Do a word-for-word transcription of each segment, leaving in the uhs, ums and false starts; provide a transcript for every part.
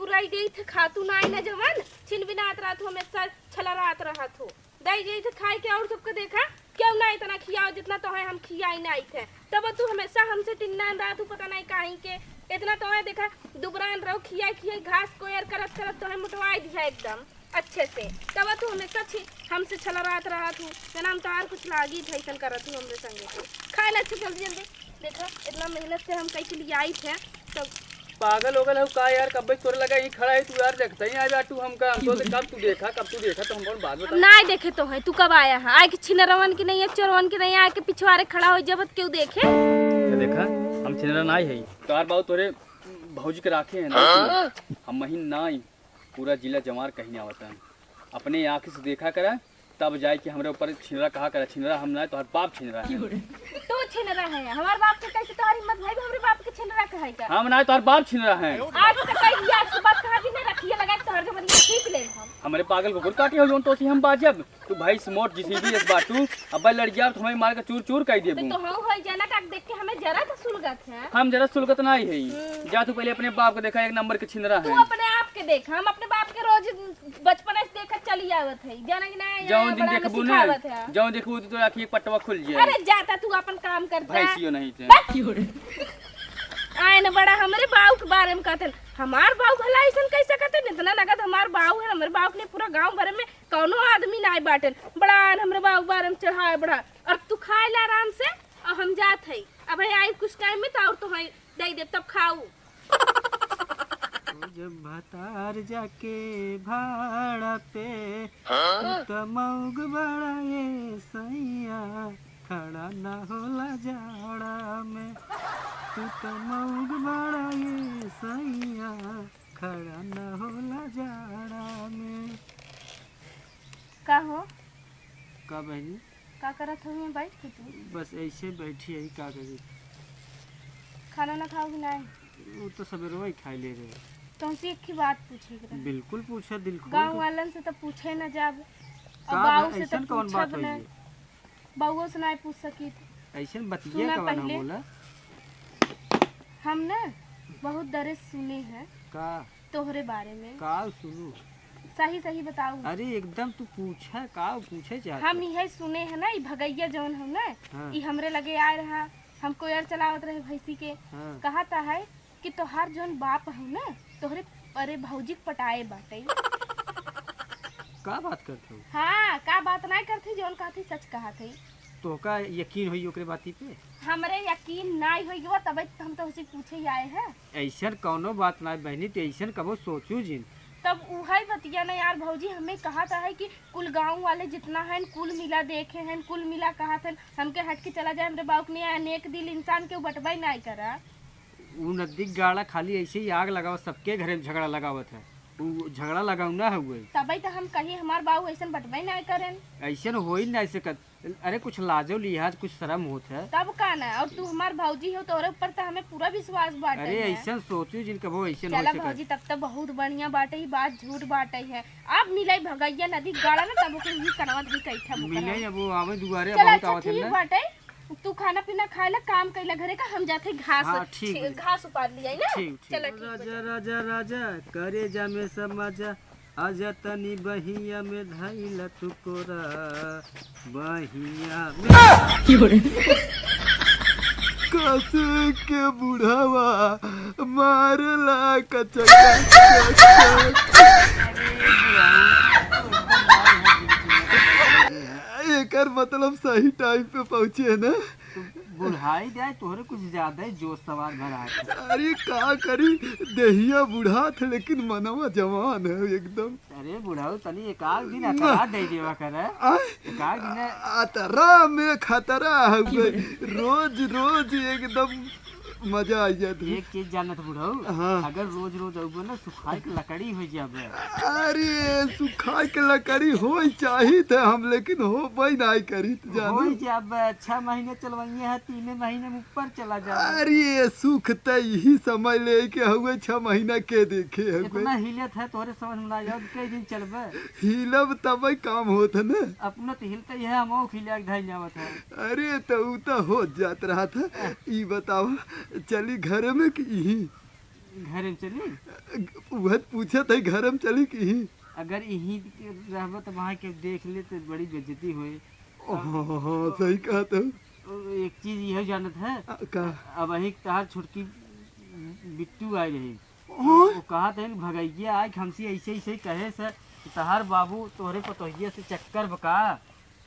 पूरा ही देई थे खातू नाई ना जवन, छिन बिनात रहत हो, हमेशा छलरात रहत हो। दई जाई थे खाए के और सबके देखा, क्यों ना इतना खियाओ जितना तो है हम खियाई नाई थे। तब तू हमेशा हमसे टिन्नान रहत हो, पता नहीं काहे के। इतना तो है देखा, दुबरान रहो, खियाई खियाई घास कोयर करत करत तो है मोटवाई दिया एकदम अच्छे से। तब तू हमेशा छी-, हमसे छलरात रहत हो, जना हम तो और कुछ लागी थे ऐसन करत हो हमरे संगे। खाए ला अच्छा जल्दी जल्दी। देखा, इतना मेहनत से हम कहीं के लिए आई थे, तब पागल हो गल हो का यार? कब्बे तोरे लगा ही खड़ा है तू यार, देखता ही आ जा तू हमका। हम तो कब तू देखा, कब तू देखा तो हम कौन बात बता। नाई देखे तो है, तू कब आया है? आए के छिनरवन के नहीं है, चोरवन के नहीं है, आए के पिछवारे खड़ा हो जब क्यों देखे? ये देखा, हम छिनरा नाई है। तोहार बाबू तोरे भौजी के राखे हैं ना, हाँ? हम महीन नाई, पूरा जिला जवार कहीं आवता है। अपने आँख से देखा करा, तब जाए कि हमरे ऊपर छिनरा कहा करा। छिनरा हम ना, तोहर बाप छिनरा है। तू छिनरा है, हमार बाप के कैसे तोहर हिम्मत भाई हमरे बाप के छिनरा कहे का? हम ना, तोहर बाप छिनरा है। आज तो कह दिया, आज के बाद कहा भी ना रखिए, लगा के तोहर जबरिया खींच ले हम। हमरे पागल कुकुर काटी हो जोन तो सी हम बाजब। तू भाई स्मोट जिसी भी इस बाटू, अब लड़ गया तो हमें मार के चूर चूर कर तो देबू। तो हम होई जाना का देख के हमें जरा तो सुलगत है। हम जरा सुलगत ना ही है। हम्म। जा तू पहले अपने बाप को देखा, एक नंबर के छिनरा तू है। अपने आप के देख, हम अपने बाप के रोज बचपन से देखत चली आवत है, जाना कि ना, जौन दिन बड़ा देखबू ना, सिखावत है। जौन देखबू तो तोरा आँखी पटवा खुल जाए। अरे जाता तू अपन काम करता। भैंसियो नहीं थे। बस। आए न बड़ा हमरे बाऊ के बारे में कहते हैं। हमार बाऊ भला ऐसन कैसे कहते हैं? इतना नगद हमार बाऊ है, हमरे बाऊ के लिए पूरा गांव भर में कौनो आदमी ना बाटे। बड़ा आन हमरे बाऊ के बारे में चढ़ाए बड़ा। और तू खाए ला आराम से, और हम जात है। अब है आई कुछ टाइम में तो और तो है दे देब, तब खाऊ। जब भतार जाके भाड़ा पे, हाँ? तू त मऊग बड़ा ये सैया, खड़ा ना होला जाड़ा में। तू त मऊग बड़ा ये सैया, खड़ा ना होला जाड़ा में। का हो? का बहनी? का करत हो यहाँ बैठ के तू? बस ऐसे बैठी है, का करी? खाना ना खाओ कि नाई? वो तो सबेरवा ही खाई ले रहे। तुमसे एक ही बात पूछे के रहे। बिल्कुल पूछा, दिल खोल गाँव के। वालन से तो पूछे ना जाब, और का बाऊ बा-, से तो ऐसन कौन बात पूछब होई ना। है? बाउओ से नाई पूछ सकी। ऐसन बतिया सुना कवन हो पहले। बोला? हम ना बहुत दरे सुने हैं। का? तोहरे बारे में। का सुनू? सही सही बताऊ। अरे एकदम तू पूछा, का पूछे चाहत हम है? इहे सुने है ना, ई भगैया जौन हम ना, हाँ। ई हमरे लगे आए रहा, हम कोयर चलावत रहे भैंसी के। हाँ। कहता है कि तोहार जौन बाप हौ ना, तोहरे अरे भौजी के पटाए बाटे। का बात करत हौ? हाँ, का बात नाई करत ही, जौन कहत ही सच कहत ही। तोहका यकीन होई ओकरे बाती पे? हमरे यकीन नाई होई बा, तबे तो हम तोहसे पूछे आए हैं। ऐसन कौनो बात नाई बहनी, ते ऐसन कबो सोचू जिन। तब उहै बतिया ना यार भौजी, हमें कहत है कि कुल गाँव वाले जितना हैं, कुल मिला देखे हैं, कुल मिला कहत हैं, हमके हट के चला जाए, हमरे बाउक नहीं आए, नेक दिल इंसान के बटबे नाई करा। उ नदी गाड़ा खाली ऐसे ही आग लगावत, सबके घरे में झगड़ा लगावत है। उ झगड़ा लगाऊ ना हुए। तबे तो हम कही हमार बाऊ ऐसन बटबे ना करेन। ऐसन हो ही ना सकत। अरे कुछ लाजो लिहाज, कुछ शर्म होत है। तब का ना, और तू हमार भौजी हो, तोरे ऊपर तो हमें पूरा विश्वास बाटे अरे है। ऐसन सोचू जिन कबो ऐसन हो चला सकत। भौजी, तब तो बहुत बढ़िया बाटे, ई बात झूठ बाटे है। अब मिले भगैया नदी गाड़ा ना, तब ओके ई कनवा धई कैठा मुकरा। मिले अब वो आवे दुआरे, चला बहुत अच्छा आवत है ठीक ना। बाटे। तू खाना पीना खाए ला, काम कैला घरे का, हम जाते घास, हाँ, ठीक छी-, है। घास उपार लिया ना। ठीक, ठीक। चला, ठीक राजा, बा। राजा, राजा, करेजा में समाजा, आजा तनी बहिया में धइला तू कोरा, बहिया में। की हो रे? कसे के बुढ़ावा मारला कचका, कचका। एकर मतलब सही टाइम पे पहुँचे है ना। तो बुढ़ाई जाए, तोहरे कुछ ज्यादा ही जोश सवार भरा है। अरे का करी, देहिया बुढ़ात है लेकिन मनवा जवान है एकदम। अरे बुढ़ऊ, तनी एक आध दिन अतरा दे देवा करे। आय? एक आध दिन। अतरा में खतरा है भाई। रोज रोज एकदम मजा आ जात है। एक चीज जानत बुढ़ऊ, हाँ। अगर रोज रोज अउबो ना, सुखाए के लकड़ी हो जाबे। अरे सुखाए के लकड़ी होई चाहित है हम, लेकिन होबे नाई करित जानू। होई जाबे, छह महीने चलवइये है, तीने महीने में ऊपर चला जाबे। अरे सुख त यही समय लेके हुए, छह महीना के देखे हुए। इतना हिलत है तोहरे समझ में ना आवत, कई दिन चलबे? हिलब तबे काम होत है ना। अपना तो हिलते ही है, हम हिला के धइल जावत है। अरे तो उ तो हो जात रहा था। ई बतावा, चली घर में कि यही? घर में चली? वह पूछत है, घर में चली कि ही? अगर यहीं रहबा तो वहाँ के देख ले तो बड़ी बेइज्जती होए। हाँ, हाँ, हाँ, सही कहत हो। एक चीज यह जानत है, आ, का? अब वही तहार छोटकी बिट्टू आई रही। हाँ? वो कहत है, भगैया आए हमसे ऐसे ऐसे कहे से कि तहार बाबू तोहरे पतोहिया से चक्कर बका।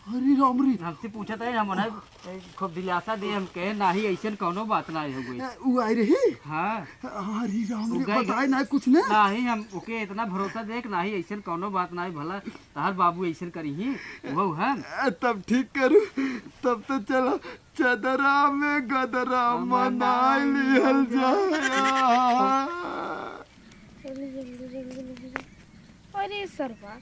अरे राम रे। हमसे पूछत है, हम उन्हें खूब दिलासा दे, हम कहे नाही, ऐसन कौनो बात नाही हो गई। ए, उ आई रही? हाँ। अरे राम उ रे, गए बताए ना कुछ ना। नाही, हम ओके इतना भरोसा दे कि नाही, ऐसन कौनो बात नाही, भला तहार बाबू ऐसन करी ही, वो है। ए, तब ठीक करू, तब तो चलो चदरा में गदरा मनाई लिहल जाए। जल्दी, जल्दी, जल्दी, जल्दी। अरे सरवा,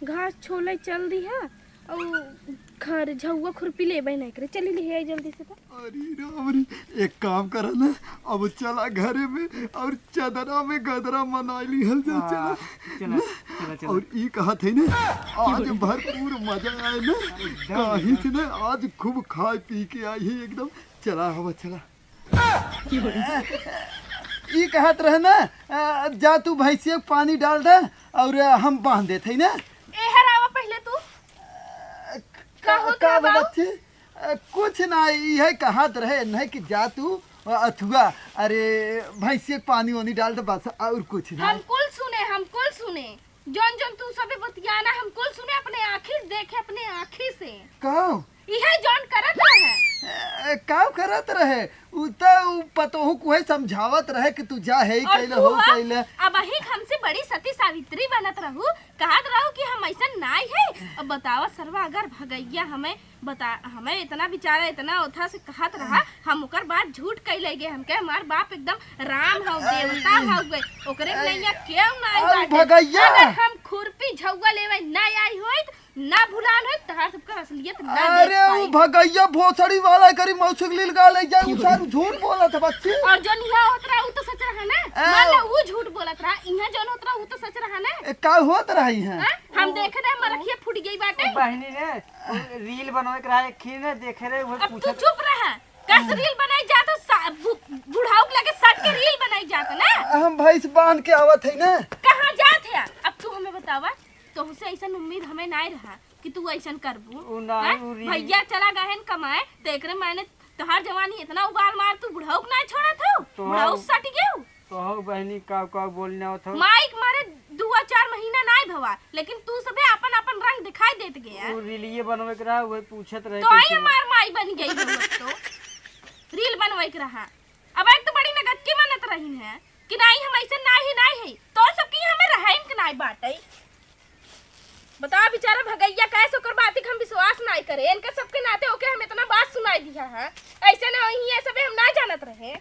घास छोले चल दी है, और घर झउआ खुरपी लेबे नहीं करे, चली ले आई जल्दी से तो। अरे राम रे, एक काम करा ना, अब चला घरे में और चदरा में गदरा मनाई लिहल जाए, हाँ, चला। चला, चला, चला। और ई कहत है ना, आज भरपूर मजा आए ना, एकदम, काहे से ना आज खूब खाए पी के आई है एकदम। चला हवा, चला। ई कहत रहे ना, आ, जा तू भैंसिया के पानी डाल दे और हम बांध देत है ना। एहर आवा पहले तू। आ, का होत का रहा बाबू? बच्ची? आ, कुछ ना, इहे कहत रहे नहीं कि जा तू, आ, अथुआ, अरे भैंसिया के पानी वानी डाल दे बस, और कुछ ना। हम कुल सुने, हम कुल सुने। जौन जौन तू सबे बतियाना हम कुल सुने, अपने आँखी से देखे, अपने आँखी से। का? इहे जौन करत रहे। ए, का करत रहे? उ त उ पतोहू कुहे समझावत रहे कि तू जा, हे और कैले तू हो, ह, कैले। अबही हमसे बड़ी सती सावित्री बनत रहू, कहत रहू कि हम ऐसन नाई है। अब बतावा सरवा, अगर भगैया हमें बता, हमें इतना बेचारा इतना ओथा से कहत रहा, हम ओकर बात झूठ कह ले गए। हमके हमार बाप एकदम राम हौ, देवता हौ गए, ओकरे के नैया केहू ना आई अरे बाटे। भगैया। अगर हम खुरपी झउआ लेवे ना आई होइत, ना भुलान होइत, तहार सबकर असलियत ना देख अरे उ पाई। भगैया भोसड़ी वाला करी मौसुक लील गा ले जाए, उ सारू झूठ बोलत है बच्ची। और जौन यहाँ होत रहा, उ तो सच रहा ना। ए। मान लो उ झूठ बोलत रहा, यहाँ जौन होत रहा, उ तो सच रहा ना। ए, का होत रहा यहाँ? हाँ? हम देखे रहे, मरखिया फूट गई बाटे। ओ बहिनी रे, रील बनवे के रहा एक खीर ने देखे रहे, वो अब तू पूछत चुप रहा। कस रील बनाई जात हो, सा-, बु-, बुढ़ाऊ के लगे सट के रील बनाई जात ना। हम भैंस बांध के आवत है ना। कहाँ जात है? अब तू हमें बतावा, तोहसे ऐसन उम्मीद हमें नाई रहा कि तू ऐसन करबू। उ ना, हैं? उ रील भैया चला गए हैं कमाए, तो एकरे मायने तोहार जवानी इतना उबाल मार, तू बुढ़ाऊ के नाई छोड़त हो? तो बुढ़ाऊ सट गयो। तो हो बहिनी, का, का बोलने आवत हो? माई के मारे दुआ चार महीना नाई भवा, लेकिन तू सबे आपन, आपन रंग दिखाई देत गया। उ रीलिये बनवे के रहा, वही पूछत रहे तो आई कैसे हमार माई बन गई हो अब तो। रील बनवे के रहा। अब एक तो बड़ी नगद की मानत रही है कि नाई हम ऐसे नाई ही नाई है। तो सब की हमें रहाइम के नाई बाटे। बताओ बेचारा भगैया कैसे ओकर बात के हम विश्वास नाई करे। इनका सबके नाते ओके हम इतना बात सुनाई दिया है। ऐसे ना वही है सबे हम ना जानत रहे।